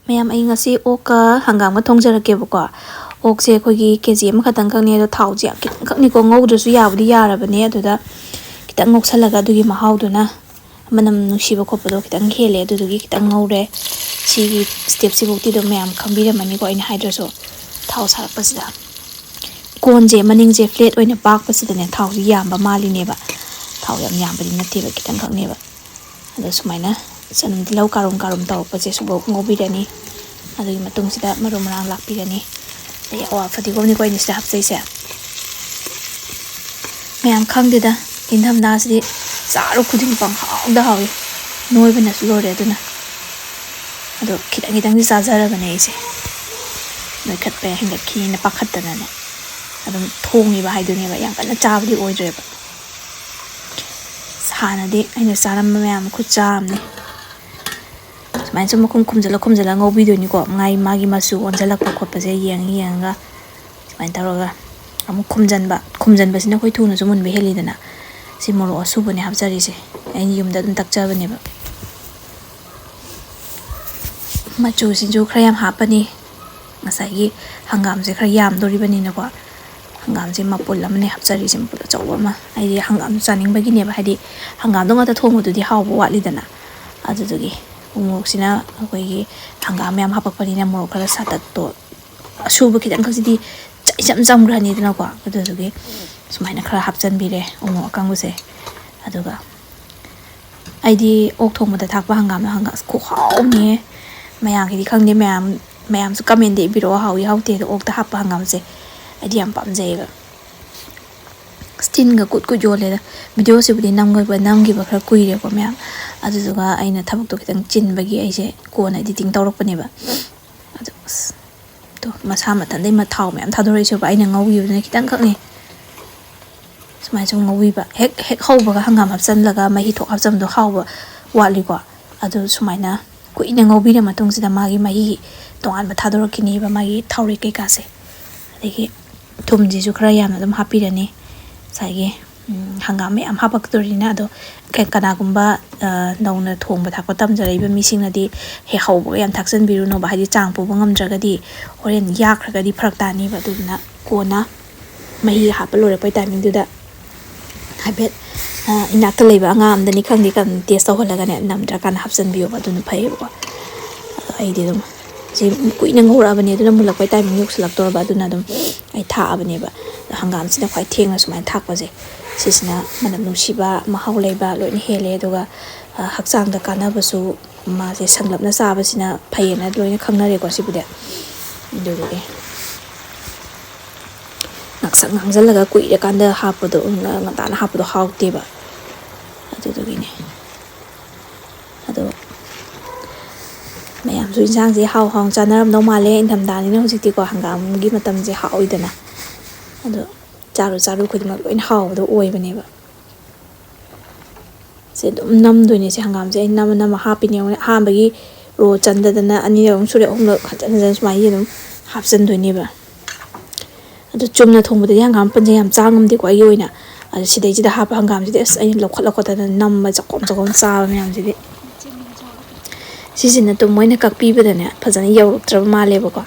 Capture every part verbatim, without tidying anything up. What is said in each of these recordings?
ꯃꯌꯥꯝ, ꯑꯩ ꯉꯁꯤ ꯑꯣꯛꯀ ꯍꯪꯒꯥꯝꯒ ꯊꯣꯡꯖꯔꯛꯀꯦꯕꯀꯣ꯫ ꯑꯣꯛꯁꯦ ꯑꯩꯈꯣꯏꯒꯤ ꯀꯦ ꯖꯤ ꯑꯃꯈꯛꯇꯪ ꯈꯛꯅꯦ, ꯑꯗꯣ ꯊꯥꯎꯁꯦ ꯌꯥꯝ ꯈꯤꯇꯪ ꯈꯛꯅꯤꯀꯣ ꯉꯧꯗ꯭ꯔꯁꯨ ꯌꯥꯕꯨꯗꯤ ꯌꯥꯔꯕꯅꯦ꯫ ꯑꯗꯨꯗ ꯈꯤꯇꯪ ꯉꯧꯁꯜꯂꯒ ꯑꯗꯨꯒꯤ ꯃꯍꯥꯎꯗꯨꯅ, ꯃꯅꯝ ꯅꯨꯡꯁꯤꯕ ꯈꯣꯠꯄꯗꯣ ꯈꯤꯇꯪ ꯍꯦꯜꯂꯦ, ꯑꯗꯨꯗꯨꯒꯤ ꯈꯤꯇꯪ ꯉꯧꯔꯦ꯫ ꯁꯤꯒꯤ ꯁ꯭ꯇꯦꯞꯁꯤꯐꯧꯗꯤ ꯑꯗꯨꯝ ꯃꯌꯥꯝ ꯈꯪꯕꯤꯔꯝꯃꯅꯤꯀꯣ, ꯑꯩꯅ ꯍꯥꯏꯗ꯭ꯔꯁꯨ꯫ ꯊꯥꯎ ꯁꯥꯔꯛꯄꯁꯤꯗ ꯀꯣꯟꯁꯦ ꯃꯅꯤꯡꯁꯦ ꯐ꯭ꯂꯦꯠ ꯑꯣꯏꯅ ꯄꯥꯛꯄꯁꯤꯗꯅꯦ ꯊꯥꯎꯁꯦ ꯌꯥꯝꯕ ꯃꯥꯜꯂꯤꯅꯦꯕ꯫ ꯊꯥꯎ ꯌꯥꯝ ꯌꯥꯝꯕꯗꯤ ꯅꯠꯇꯦꯕ, ꯈꯤꯇꯪꯈꯛꯅꯦꯕ꯫ ꯑꯗꯣ ꯁꯨꯃꯥꯏꯅ ꯆꯅꯝ ꯇꯤꯜꯍꯧ ꯀꯥꯔꯨꯝ ꯀꯥꯔꯨꯝ ꯇꯧꯔꯛꯄꯁꯦ ꯁꯤꯐꯥꯎ ꯉꯧꯕꯤꯔꯅꯤ꯫ ꯑꯗꯨꯒꯤ ꯃꯇꯨꯡꯁꯤꯗ ꯃꯔꯨ ꯃꯔꯥꯡ ꯂꯥꯛꯄꯤꯔꯅꯤ꯫ ꯑꯗꯩ ꯑꯋꯥ ꯐꯗꯤꯒꯣꯝꯅꯤꯀꯣ ꯑꯩꯅ ꯁꯤꯗ ꯍꯥꯞꯆꯩꯁꯦ꯫ ꯃꯌꯥꯝ ꯈꯪꯗꯦꯗ, ꯏꯪꯊꯝꯊꯥꯁꯤꯗꯤ ꯆꯥꯔꯨ ꯈꯨꯗꯤꯡ ꯄꯪꯍꯥꯎꯗ ꯍꯥꯎꯏ꯫ ꯅꯣꯏꯕꯅꯁꯨ ꯂꯣꯏꯔꯦ ꯑꯗꯨꯅ꯫ ꯑꯗꯣ ꯈꯤꯇꯪ ꯈꯤꯇꯪꯗꯤ ꯆꯥꯖꯔꯕꯅꯦ ꯑꯩꯁꯦ꯫ ꯅꯣꯏꯈꯠꯄ ꯍꯦꯟꯒꯠꯈꯤꯅ ꯄꯥꯈꯠꯇꯅꯅꯦ꯫ ꯑꯗꯨꯝ ꯊꯣꯡꯉꯤꯕ ꯍꯥꯏꯗꯨꯅꯦꯕ, ꯌꯥꯝ ꯀꯟꯅ ꯆꯥꯕꯗꯤ ꯑꯣꯏꯗ꯭ꯔꯦꯕ꯫ ꯍꯥꯟꯅꯗꯤ ꯑꯩꯅ ꯆꯥꯔꯝꯕ ꯃꯌꯥꯝ ꯈꯨꯠꯆꯥ ꯑꯃꯅꯤ꯫ ꯁꯨꯃꯥꯏꯅ ꯁꯨꯝ ꯃꯈꯨꯝ ꯈꯨꯝꯖꯤꯜꯂ ꯈꯨꯝꯖꯤꯜꯂ ꯉꯧꯕꯤꯗꯣꯏꯅꯤꯀꯣ꯫ ꯉꯥꯏ ꯃꯥꯒꯤ ꯃꯆꯨ ꯑꯣꯟꯁꯤꯜꯂꯛꯄ ꯈꯣꯠꯄꯁꯦ ꯌꯦꯡꯉ ꯌꯦꯡꯉꯒ ꯁꯨꯃꯥꯏꯅ ꯇꯧꯔꯒ ꯑꯃꯨꯛ ꯈꯨꯝꯖꯤꯟꯕ꯫ ꯈꯨꯝꯖꯤꯟꯕꯁꯤꯅ ꯑꯩꯈꯣꯏ ꯊꯨꯅꯁꯨ ꯃꯨꯟꯕ ꯍꯦꯜꯂꯤꯗꯅ꯫ ꯁꯤ ꯃꯣꯔꯣꯛ ꯑꯁꯨꯕꯅꯦ ꯍꯥꯞꯆꯔꯤꯁꯦ꯫ ꯑꯩꯅ ꯌꯨꯝꯗ ꯑꯗꯨꯝ ꯇꯛꯆꯕꯅꯦꯕ꯫ ꯃꯆꯨꯁꯤꯁꯨ ꯈꯔ ꯌꯥꯝ ꯍꯥꯞꯄꯅꯤ꯫ ꯉꯁꯥꯏꯒꯤ ꯍꯪꯒꯥꯝꯁꯦ ꯈꯔ ꯌꯥꯝꯗꯣꯔꯤꯕꯅꯤꯅꯀꯣ꯫ ꯍꯪꯒꯥꯝꯁꯦ ꯃꯄꯨꯜ ꯑꯃꯅꯦ ꯍꯥꯞꯆꯔꯤꯁꯦ, ꯃꯄꯨꯜ ꯑꯆꯧꯕ ꯑꯃ꯫ ꯑꯩꯗꯤ ꯍꯪꯒꯥꯝ ꯆꯥꯅꯤꯡꯕꯒꯤꯅꯦꯕ, ꯍꯥꯏꯗꯤ ꯍꯪꯒꯥꯝꯗꯣ ꯉꯥꯛꯇ ꯊꯣꯡꯕꯗꯨꯗꯤ ꯍꯥꯎꯕ ꯋꯥꯠꯂꯤꯗꯅ꯫ ꯑꯗꯨꯗꯨꯒꯤ ꯎꯃꯣꯔꯣꯛꯁꯤꯅ ꯑꯩꯈꯣꯏꯒꯤ ꯍꯪꯒꯥꯝ ꯃꯌꯥꯝ ꯍꯥꯞꯄꯛꯄꯅꯤꯅ ꯃꯣꯔꯣꯛ ꯈꯔ ꯁꯥꯇꯛꯇꯣ, ꯑꯁꯨꯕ ꯈꯤꯇꯪꯈꯛꯁꯤꯗꯤ ꯏꯆꯝ ꯆꯝꯈ꯭ꯔꯅꯤꯗꯅꯀꯣ꯫ ꯑꯗꯨꯗꯨꯒꯤ ꯁꯨꯃꯥꯏꯅ ꯈꯔ ꯍꯥꯞꯆꯤꯟꯕꯤꯔꯦ ꯎꯃꯣꯔꯣꯛ ꯑꯀꯪꯕꯁꯦ꯫ ꯑꯗꯨꯒ ꯑꯩꯗꯤ ꯑꯣꯛ ꯊꯣꯡꯕꯗ ꯊꯥꯛꯄ ꯍꯪꯒꯥꯝꯗꯣ ꯍꯪꯒꯥꯝ ꯈꯨꯍꯥꯎꯅꯦ꯫ ꯃꯌꯥꯝꯒꯤꯗꯤ ꯈꯪꯗꯦ, ꯃꯌꯥꯝ, ꯃꯌꯥꯝꯁꯨ ꯀꯃꯦꯟꯗ ꯏꯕꯤꯔꯛꯑꯣ, ꯍꯥꯎꯏ ꯍꯥꯎꯇꯦ ꯑꯗꯣ꯫ ꯑꯣꯛꯇ ꯍꯥꯞꯄ ꯍꯪꯒꯥꯝꯁꯦ ꯑꯩꯗꯤ ꯌꯥꯝ ꯄꯥꯝꯖꯩꯌꯦꯕ꯫ ꯁ꯭ꯇꯤꯟꯒ ꯀꯨꯠ ꯀꯨꯠ ꯌꯣꯜꯂꯦꯗ꯫ ꯚꯤꯗꯤꯑꯣꯁꯤꯕꯨꯗꯤ ꯅꯝꯈꯤꯕ, ꯅꯝꯈꯤꯕ ꯈꯔ ꯀꯨꯏꯔꯦꯀꯣ ꯃꯌꯥꯝ꯫ ꯑꯗꯨꯗꯨꯒ ꯑꯩꯅ ꯊꯕꯛꯇꯣ ꯈꯤꯇꯪ ꯆꯤꯟꯕꯒꯤ ꯑꯩꯁꯦ ꯀꯣꯟꯅ ꯏꯗꯤꯇꯤꯡ ꯇꯧꯔꯛꯄꯅꯦꯕ꯫ ꯑꯗꯣ ꯑꯁ, ꯇꯣ, ꯃꯁꯥ ꯃꯊꯟꯗꯩ ꯃ-, ꯊꯥꯎ ꯃꯌꯥꯝ ꯊꯥꯗꯣꯔꯛꯏꯁꯦ ꯌꯦꯡꯉꯨꯀꯣ, ꯑꯩꯅ ꯉꯧꯈꯤꯕꯗꯨꯅ ꯈꯤꯇꯪꯈꯛꯅꯤ꯫ ꯁꯨꯃꯥꯏꯅ ꯁꯨꯝ ꯉꯧꯕꯤꯕ꯫ ꯍꯦꯛ, ꯍꯦꯛ ꯍꯧꯕꯒ ꯍꯪꯒꯥꯝ ꯍꯥꯞꯆꯤꯜꯂꯒ ꯃꯍꯤ ꯊꯣꯛ ꯍꯥꯞꯆꯤꯟꯕꯗꯣ ꯍꯥꯎꯕ ꯋꯥꯠꯂꯤꯀꯣ꯫ ꯑꯗꯨ ꯁꯨꯃꯥꯏꯅ ꯀꯨꯏꯅ ꯉꯧꯕꯤꯔ ꯃꯇꯨꯡꯁꯤꯗ ꯃꯥꯒꯤ ꯃꯍꯤ ꯇꯣꯉꯥꯟꯕ ꯊꯥꯗꯣꯔꯛꯈꯤꯅꯦꯕ, ꯃꯥꯒꯤ ꯊꯥꯎꯔꯦꯛ ꯀꯩꯀꯥꯁꯦ꯫ ꯑꯗꯒꯤ ꯊꯨꯝꯁꯤꯁꯨ ꯈꯔ ꯌꯥꯝꯅ ꯑꯗꯨꯝ ꯍꯥꯞꯄꯤꯔꯅꯤ꯫ ꯉꯁꯥꯏꯒꯤ ꯎꯝ, ꯍꯪꯒꯥꯝ ꯃꯌꯥꯝ ꯍꯥꯞꯄꯛꯇꯣꯔꯤꯅ꯫ ꯑꯗꯣ ꯀ-, ꯀꯅꯥꯒꯨꯝꯕ, ꯑ, ꯅꯧꯅ ꯊꯣꯡꯕ ꯊꯥꯛꯄ ꯇꯝꯖꯔꯛꯏꯕ ꯃꯤꯁꯤꯡꯅꯗꯤ ꯍꯦꯛ ꯍꯧꯕꯒ ꯌꯥꯝ ꯊꯥꯛꯆꯟꯕꯤꯔꯨꯅꯣꯕ, ꯍꯥꯏꯗꯤ ꯆꯥꯡ ꯄꯨꯕ ꯉꯝꯗ꯭ꯔꯒꯗꯤ ꯍꯣꯔꯦꯟ ꯌꯥꯛꯈ꯭ꯔꯒꯗꯤ ꯐꯔꯛ ꯇꯥꯅꯤꯕ꯫ ꯑꯗꯨꯗꯨꯅ ꯀꯣꯟꯅ ꯃꯍꯤ ꯍꯥꯞꯄ ꯂꯣꯏꯔꯛꯄꯩ timingꯗꯨꯗ ꯍꯥꯏꯐꯦꯠ, ꯑ, ꯏꯅꯥꯛꯇ ꯂꯩꯕ ꯑꯉꯥꯡ ꯑꯃꯗꯅꯤ ꯈꯪꯗꯦ, ꯈꯪꯗꯦ, taste ꯇꯧꯍꯜꯂꯒꯅꯦ, ꯅꯝꯗ꯭ꯔꯀꯥꯟꯗ ꯍꯥꯞꯆꯤꯟꯕꯤꯌꯣꯕ, ꯑꯗꯨꯅ ꯐꯩꯌꯦꯕꯀꯣ꯫ ꯑꯗꯣ ꯑꯩꯗꯤ ꯑꯗꯨꯝ ꯁꯤ ꯀꯨꯏꯅ ꯉꯧꯔꯛꯑꯕꯅꯤ, ꯑꯗꯨꯅ ꯃꯨꯜꯂꯛꯄꯩ timing ꯌꯧꯁꯤꯜꯂꯛꯇꯧꯔꯕ, ꯑꯗꯨꯅ ꯑꯗꯨꯝ ꯑꯩ ꯊꯥꯛꯑꯕꯅꯦꯕ꯫ ꯑꯗꯣ ꯍꯪꯒꯥꯝꯁꯤꯅ ꯈ꯭ꯋꯥꯏ ꯊꯦꯡꯅ ꯁꯨꯃꯥꯏꯅ ꯊꯥꯛꯄꯁꯦ, ꯁꯤꯁꯤꯅ ꯃꯅꯝ ꯅꯨꯡꯁꯤꯕ, ꯃꯍꯥꯎ ꯂꯩꯕ ꯂꯣꯏꯅ ꯍꯦꯜꯂꯦ꯫ ꯑꯗꯨꯒ, ꯑ, ꯍꯛꯆꯥꯡꯗ ꯀꯥꯟꯅꯕꯁꯨ, ꯃꯥꯁꯦ ꯁꯪꯂꯞꯅ ꯆꯥꯕꯁꯤꯅ ꯐꯩꯌꯦꯅ ꯂꯣꯏꯅ ꯈꯪꯅꯔꯦꯀꯣ ꯁꯤꯕꯨꯗꯤ꯫ ꯑꯗꯨꯗꯨꯒꯤ ꯉꯥꯛꯁꯪ ꯉꯥꯡꯁꯤꯜꯂꯒ ꯀꯨꯏꯔꯀꯥꯟꯗ ꯍꯥꯞꯄꯗꯣ, ꯉ-, ꯉꯟꯇꯥꯅ ꯍꯥꯞꯄꯗꯣ ꯍꯥꯎꯇꯦꯕ꯫ ꯑꯗꯨꯗꯨꯒꯤꯅꯦ꯫ ꯑꯗꯣ ꯃꯌꯥꯝꯁꯨ ꯏꯟꯁꯥꯡꯁꯦ ꯍꯥꯎ ꯍꯥꯎꯅ ꯆꯥꯅꯔꯝꯗꯧ ꯃꯥꯜꯂꯦ꯫ ꯏꯪꯊꯝꯊꯥꯅꯤꯅ ꯍꯧꯖꯤꯛꯇꯤꯀꯣ, ꯍꯪꯒꯥꯝꯒꯤ ꯃꯇꯝꯁꯦ ꯍꯥꯎꯏꯗꯅ꯫ ꯑꯗꯣ ꯆꯥꯔꯨ ꯆꯥꯔꯨ ꯈꯨꯗꯤꯡꯃꯛ ꯂꯣꯏꯅ ꯍꯥꯎꯕꯗꯣ ꯑꯣꯏꯕꯅꯦꯕ꯫ ꯁꯦ ꯑꯗꯨꯝ ꯅꯝꯗꯣꯏꯅꯦ꯫ ꯁꯦ ꯍꯪꯒꯥꯝꯁꯦ ꯑꯩ ꯅꯝꯃ ꯅꯝꯃ ꯍꯥꯞꯄꯤꯅꯦ꯫ ꯑꯍꯥꯟꯕꯒꯤ row ꯆꯟꯗꯗꯅ ꯑꯅꯤꯔꯛ ꯑꯃꯨꯛ ꯁꯨꯔꯦ, ꯑꯍꯨꯝꯂꯛ ꯍꯟꯖꯟ ꯍꯟꯖꯟ ꯁꯨꯃꯥꯏꯅ ꯑꯗꯨꯝ ꯍꯥꯞꯆꯟꯗꯣꯏꯅꯦꯕ꯫ ꯑꯗꯨ ꯆꯨꯝꯅ ꯊꯣꯡꯕꯗꯗꯤ ꯍꯪꯒꯥꯝ ꯃꯄꯨꯟꯁꯦ ꯌꯥꯝ ꯆꯥ ꯉꯝꯗꯦꯀꯣ ꯑꯩꯒꯤ ꯑꯣꯏꯅ꯫ ꯑꯗꯨ ꯁꯤꯗꯩꯁꯤꯗ ꯍꯥꯞꯄ ꯍꯪꯒꯥꯝꯁꯤꯗꯤ ꯑꯁ ꯑꯩꯅ ꯂꯧꯈꯠ ꯂꯧꯈꯠꯇꯅ ꯅꯝꯕ ꯆꯥꯛꯈꯣꯝ ꯆꯥꯛꯈꯣꯝ ꯆꯥꯕ ꯃꯌꯥꯝꯁꯤꯗꯤ꯫ ꯁꯤꯁꯤꯅ ꯑꯗꯨꯝ ꯃꯣꯏꯅ ꯀꯛꯄꯤꯕꯗꯅꯦ ꯐꯖꯅ ꯌꯧꯔꯛꯇ꯭ꯔꯕ ꯃꯥꯜꯂꯦꯕꯀꯣ꯫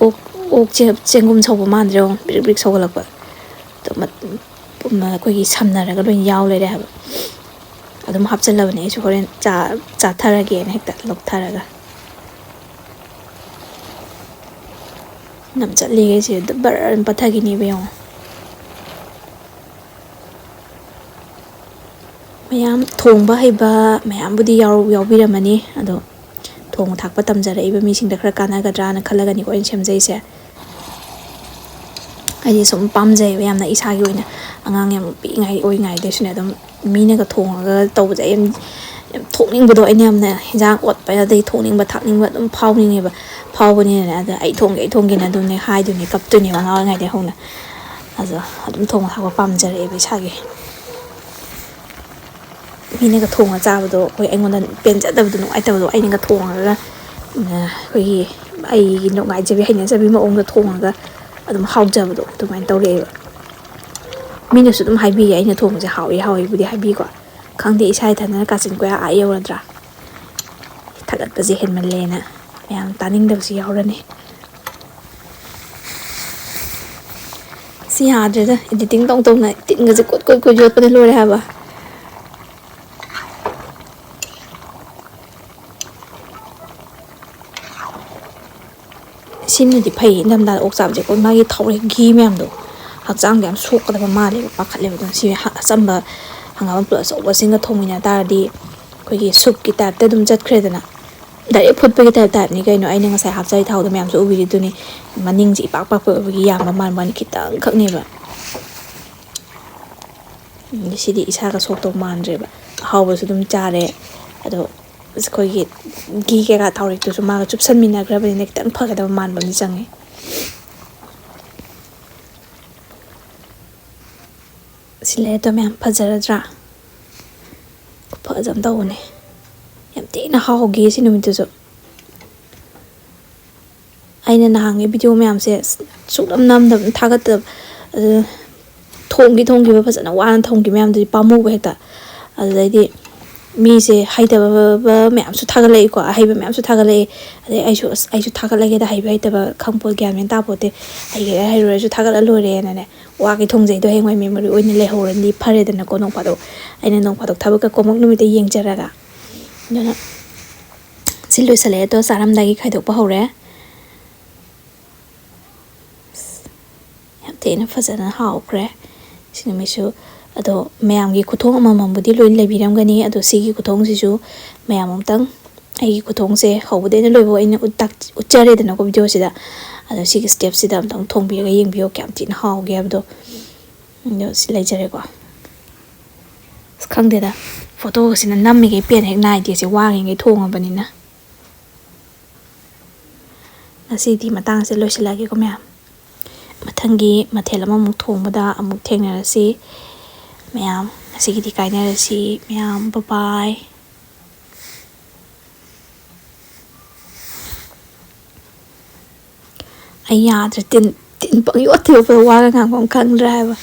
ꯑꯣꯛ, ꯑꯣꯛ ꯆꯦ-, ꯆꯦꯡꯒꯨꯝ ꯁꯧꯕ ꯃꯥꯟꯗ꯭ꯔꯦ, ꯌꯦꯡꯉꯣ, ꯕ꯭ꯔꯤꯛ ꯕ꯭ꯔꯤꯛ ꯁꯧꯒꯠꯂꯛꯄ꯫ ꯑꯗꯣ ꯃꯠ-, ꯑꯩꯈꯣꯏꯒꯤ ꯁꯝꯅꯔꯒ ꯂꯣꯏ ꯌꯥꯎ ꯂꯩꯔꯦ ꯍꯥꯏꯕ꯫ ꯑꯗꯨꯝ ꯍꯥꯞꯆꯜꯂꯕꯅꯦ ꯑꯩꯁꯨ, ꯍꯣꯔꯦꯟ ꯆꯥ-, ꯆꯥꯊꯔꯒꯦꯅ ꯍꯦꯛꯇ ꯂꯧꯊꯔꯒ꯫ ꯅꯝ ꯆꯠꯂꯤꯈꯩꯁꯦ ꯑꯗꯨꯝ ꯕꯔ ꯑꯗꯨꯝ ꯄꯠꯊꯈꯤꯅꯦꯕ, ꯌꯦꯡꯉꯣ꯫ ꯃꯌꯥꯝ ꯊꯣꯡꯕ ꯍꯩꯕ ꯃꯌꯥꯝꯕꯨꯗꯤ ꯌꯥꯎ-, ꯌꯥꯎꯕꯤꯔꯝꯃꯅꯤ꯫ ꯑꯗꯣ ꯊꯣꯡꯕ ꯊꯥꯛꯄ ꯇꯝꯖꯔꯛꯏꯕ ꯃꯤꯁꯤꯡꯗ ꯈꯔ ꯀꯥꯟꯅꯒꯗ꯭ꯔꯥꯅ ꯈꯜꯂꯒꯅꯤꯀꯣ ꯑꯩꯅ ꯁꯦꯝꯖꯩꯁꯦ꯫ ꯑꯩꯗꯤ ꯁꯨꯝ ꯄꯥꯝꯖꯩꯌꯦꯕ ꯌꯥꯝꯅ, ꯏꯁꯥꯒꯤ ꯑꯣꯏꯅ꯫ ꯑꯉꯥꯡ ꯌꯥꯝ ꯄꯤꯛꯏꯉꯥꯏ ꯑꯣꯏꯔꯤꯉꯩꯗꯩꯁꯨꯅꯦ ꯑꯗꯨꯝ ꯃꯤꯅꯒ ꯊꯣꯡꯉꯒ ꯇꯧꯕꯁꯦ ꯑꯩ ꯌꯥꯝ, ꯌꯥꯝ ꯊꯣꯛꯅꯤꯡꯕꯗꯣ, ꯑꯩꯅ ꯌꯥꯝꯅ ꯍꯤꯟꯖꯥꯡ ꯑꯣꯠꯄ ꯑꯗꯩ ꯊꯣꯡꯅꯤꯡꯕ ꯊꯥꯛꯅꯤꯡꯕ ꯑꯗꯨꯝ ꯐꯥꯎꯅꯤꯡꯉꯦꯕ꯫ ꯐꯥꯎꯕꯅꯤꯅꯅꯦ, ꯑꯗ ꯑꯩ ꯊꯣꯡꯒꯦ, ꯑꯩ ꯊꯣꯡꯒꯦꯅ ꯑꯗꯨꯝꯅꯦ ꯍꯥꯏꯗꯣꯏꯅꯦ, ꯀꯞꯇꯣꯏꯅꯦꯕ ꯑꯉꯥꯡ ꯑꯣꯏꯔꯤꯉꯩꯗꯩ ꯍꯧꯅ꯫ ꯑꯗꯣ ꯑꯗꯨꯝ ꯊꯣꯡꯕ ꯊꯥꯛꯄ ꯄꯥꯝꯖꯔꯛꯑꯦꯕ ꯏꯁꯥꯒꯤ꯫ ꯃꯤꯅꯒ ꯊꯣꯡꯉ ꯆꯥꯕꯗꯣ ꯑꯩꯈꯣꯏ, ꯑꯩꯉꯣꯟꯗ ꯄꯦꯟꯖꯗꯕꯗꯣ, ꯅꯨꯡꯉꯥꯏꯇꯕꯗꯣ, ꯑꯩꯅꯒ ꯊꯣꯡꯉꯒ, ꯑꯩꯈꯣꯏꯒꯤ ꯑꯩꯒꯤ ꯅꯨꯡꯉꯥꯏꯖꯕꯤ ꯍꯩꯅꯖꯕꯤ ꯃꯑꯣꯡꯗ ꯊꯣꯡꯉꯒ ꯑꯗꯨꯝ ꯍꯥꯎꯖꯕꯗꯣ ꯑꯗꯨꯃꯥꯏꯅ ꯇꯧꯔꯛꯑꯦꯕ꯫ ꯃꯤꯅꯁꯨ ꯑꯗꯨꯝ ꯍꯥꯏꯕꯤꯌꯦ, ꯑꯩꯅ ꯊꯣꯡꯕꯁꯦ ꯍꯥꯎꯏ ꯍꯥꯎꯏꯕꯨꯗꯤ ꯍꯥꯏꯕꯤꯀꯣ꯫ ꯈꯪꯗꯦ, ꯏꯁꯥ ꯏꯊꯟꯗꯅ ꯀꯥꯆꯤꯟ ꯀꯣꯌꯥ ꯑꯥ ꯌꯧꯔꯗ꯭ꯔꯥ? ꯊꯥꯒꯠꯄꯁꯦ ꯍꯦꯟꯃꯜꯂꯦꯅ ꯃꯌꯥꯝ ꯇꯥꯅꯤꯡꯗꯕꯁꯨ ꯌꯥꯎꯔꯅꯤ꯫ ꯁꯤ ꯌꯥꯗ꯭ꯔꯦꯗ, ꯏꯗꯤꯇꯤꯡ ꯇꯧ ꯇꯧꯅ ꯇꯤꯟꯒꯁꯦ ꯀꯨꯠ ꯀꯨꯠ ꯀꯨꯠ ꯌꯣꯠꯄꯅ ꯂꯣꯏꯔꯦ ꯍꯥꯏꯕ꯫ ꯁꯤꯅꯗꯤ ꯐꯩ, ꯏꯪꯊꯝꯊꯥꯗ ꯑꯣꯛ ꯆꯥꯕꯁꯦꯀꯣ꯫ ꯃꯥꯒꯤ ꯊꯥꯎꯔꯦꯛ ꯘꯤ ꯃꯌꯥꯝꯗꯣ ꯍꯛꯆꯥꯡꯗ ꯌꯥꯝ ꯁꯣꯛꯀꯗꯕ ꯃꯥꯜꯂꯦꯕ, ꯄꯥꯈꯠꯂꯦꯕ꯫ ꯑꯗꯨꯅ ꯁꯤ ꯍ-, ꯑꯆꯝꯕ ꯍꯪꯒꯥꯝ ꯃꯄꯨꯜ ꯑꯆꯧꯕꯁꯤꯡꯒ ꯊꯣꯡꯃꯤꯟꯅ ꯇꯥꯔꯗꯤ ꯑꯩꯈꯣꯏꯒꯤ ꯁꯨꯞꯀꯤ ꯇꯥꯏꯞꯇ ꯑꯗꯨꯝ ꯆꯠꯈ꯭ꯔꯦꯗꯅ꯫ ꯗꯥꯏꯔꯦꯛ ꯐꯨꯠꯄꯒꯤ ꯇꯥꯏꯞ, ꯇꯥꯏꯞꯅꯤ ꯀꯩꯅꯣ꯫ ꯑꯩꯅ ꯉꯁꯥꯏ ꯍꯥꯞꯆꯔꯤ ꯊꯥꯎꯗꯣ ꯃꯌꯥꯝꯁꯨ ꯎꯕꯤꯔꯤꯗꯨꯅꯤ꯫ ꯃꯅꯤꯡꯁꯦ ꯏꯄꯥꯛ ꯄꯥꯛꯄ ꯑꯣꯏꯕꯒꯤ ꯌꯥꯝꯕ ꯃꯥꯟꯕ ꯋꯥꯅꯤ, ꯈꯤꯇꯪꯈꯛꯅꯦꯕ꯫ ꯎꯝ, ꯁꯤꯗꯤ ꯏꯁꯥꯒ ꯁꯣꯛꯇꯧ ꯃꯥꯟꯗ꯭ꯔꯦꯕ꯫ ꯑꯍꯥꯎꯕꯁꯨ ꯑꯗꯨꯝ ꯆꯥꯔꯦ, ꯑꯗꯣ ꯑꯩꯈꯣꯏꯒꯤ ꯘꯤ ꯀꯩꯀꯥ ꯊꯥꯎꯔꯦꯛꯇꯨꯁꯨ ꯃꯥꯒ ꯆꯨꯞꯁꯟꯃꯤꯟꯅꯈ꯭ꯔꯕꯅꯤꯅ ꯈꯤꯇꯪ ꯐꯒꯗꯕ ꯃꯥꯟꯕ ꯑꯃꯗꯤ ꯆꯪꯉꯦ꯫ ꯁꯤ ꯂꯩꯔꯦ ꯇꯣ ꯃꯌꯥꯝ, ꯐꯖꯔꯗ꯭ꯔꯥ? ꯈꯨꯐꯖ ꯑꯃ ꯇꯧꯕꯅꯦ꯫ ꯌꯥꯝ ꯊꯤꯅ ꯍꯥꯎꯈꯤ ꯁꯤ ꯅꯨꯃꯤꯠꯇꯨꯁꯨ꯫ ꯑꯩꯅ ꯅꯍꯥꯟꯒꯤ ꯚꯤꯗꯤꯑꯣ ꯃꯌꯥꯝꯁꯦ ꯁꯨꯡꯅꯝ ꯅꯝꯗꯕ, ꯊꯥꯒꯠꯇꯕ, ꯑꯗꯨ ꯊꯣꯡꯒꯤ ꯊꯣꯡꯈꯤꯕ, ꯐꯖꯅ ꯋꯥꯅ ꯊꯣꯡꯈꯤꯕ ꯃꯌꯥꯝꯗꯨꯗꯤ ꯄꯥꯝꯃꯨꯕ ꯍꯦꯛꯇ꯫ ꯑꯗꯨꯗꯩꯗꯤ ꯃꯤꯁꯦ ꯍꯩꯇꯕ ꯃꯌꯥꯝꯁꯨ ꯊꯥꯒꯠꯂꯛꯏꯀꯣ, ꯑꯍꯩꯕ ꯃꯌꯥꯝꯁꯨ ꯊꯥꯒꯠꯂꯛꯏ꯫ ꯑꯗꯩ ꯑꯩꯁꯨ, "ꯑꯁ, ꯑꯩꯁꯨ ꯊꯥꯒꯠꯂꯒꯦꯗ, ꯍꯩꯕ ꯍꯩꯇꯕ ꯈꯪꯄꯣꯠ, ꯒ꯭ꯌꯥꯟ ꯃꯦꯟ ꯇꯥꯄꯣꯠꯇꯦ, ꯍꯩꯒꯦꯔꯥ ꯍꯩꯔꯣꯏꯔꯁꯨ ꯊꯥꯒꯠꯂ ꯂꯣꯏꯔꯦꯅꯅꯦ", ꯋꯥꯒꯤ ꯊꯣꯡꯖꯩꯗꯣ ꯍꯌꯦꯡꯋꯥꯏ ꯃꯦꯃꯣꯔꯤ ꯑꯣꯏꯅ ꯂꯩꯍꯧꯔꯗꯤ ꯐꯔꯦꯗꯅꯀꯣ꯫ ꯅꯣꯡ ꯐꯥꯗꯣꯛ, ꯑꯩꯅ ꯅꯣꯡ ꯐꯥꯗꯣꯛ ꯊꯕꯛꯀ ꯀꯣꯝꯃꯛ ꯅꯨꯃꯤꯠꯇ ꯌꯦꯡꯖꯔꯒ꯫ ꯑꯗꯨꯅ ꯁꯤ ꯂꯣꯏꯁꯜꯂꯛꯑꯦ, ꯑꯗꯣ ꯆꯥꯔꯝꯗꯥꯏꯒꯤ ꯈꯥꯏꯗꯣꯛꯄ ꯍꯧꯔꯦ꯫ ꯌꯥꯝ ꯊꯤꯅ ꯐꯖꯅ ꯍꯥꯎꯈ꯭ꯔꯦ ꯁꯤ ꯅꯨꯃꯤꯠꯁꯨ꯫ ꯑꯗꯣ ꯃꯌꯥꯝꯒꯤ ꯈꯨꯊꯣꯡ ꯑꯃꯃꯝꯕꯨꯗꯤ ꯂꯣꯏ ꯂꯩꯕꯤꯔꯝꯒꯅꯤ, ꯑꯗꯣ ꯁꯤꯒꯤ ꯈꯨꯊꯣꯡꯁꯤꯁꯨ ꯃꯌꯥꯝ ꯑꯃꯨꯛꯇꯪ, ꯑꯩꯒꯤ ꯈꯨꯊꯣꯡꯁꯦ ꯍꯧꯕꯗꯩꯅ ꯂꯣꯏꯕ ꯑꯩꯅ ꯎꯠ-, ꯇꯥꯛ-, ꯎꯠꯆꯔꯦꯗꯅꯀꯣ ꯚꯤꯗꯤꯑꯣꯁꯤꯗ꯫ ꯑꯗꯣ ꯁꯤꯒꯤ ꯁ꯭ꯇꯦꯞꯁꯤꯗ ꯑꯃꯨꯛꯇꯪ ꯊꯣꯡꯕꯤꯔꯒ ꯌꯦꯡꯕꯤꯌꯣ, ꯀꯌꯥꯝ ꯊꯤꯅ ꯍꯥꯎꯒꯦ ꯍꯥꯏꯕꯗꯣ꯫ ꯑꯗꯣ ꯁꯤ ꯂꯩꯖꯔꯦꯀꯣ꯫ ꯑꯁ, ꯈꯪꯗꯦꯗ, ꯐꯣꯇꯣꯒꯁꯤꯅ ꯅꯝꯃꯤꯈꯩ ꯄꯦꯟ ꯍꯦꯛ ꯅꯥꯏꯗꯦ, ꯁꯤ ꯋꯥꯔꯤꯉꯩ ꯊꯣꯡꯉꯕꯅꯤꯅ꯫ ꯉꯁꯤꯗꯤ ꯃꯇꯥꯡꯁꯦ ꯂꯣꯏꯁꯤꯜꯂꯛꯑꯒꯦꯀꯣ ꯃꯌꯥꯝ꯫ ꯃꯊꯪꯒꯤ ꯃꯊꯦꯜ ꯑꯃꯃꯨꯛ ꯊꯣꯡꯕꯗ ꯑꯃꯨꯛ ꯊꯦꯡꯅꯔꯁꯤ ꯃꯌꯥꯝ꯫ ꯉꯁꯤꯒꯤꯗꯤ ꯀꯥꯏꯅꯔꯁꯤ ꯃꯌꯥꯝ, ꯕꯕꯥꯏ꯫ ꯑꯩ ꯌꯥꯗ꯭ꯔꯦ, ꯇꯤꯟ, ꯇꯤꯟ ꯄꯪ ꯌꯣꯠꯇ ꯌꯣꯠꯄꯗ ꯋꯥꯒ ꯉꯥꯡꯕ ꯑꯃ ꯈꯪꯗ꯭ꯔꯦ ꯍꯥꯏꯕ꯫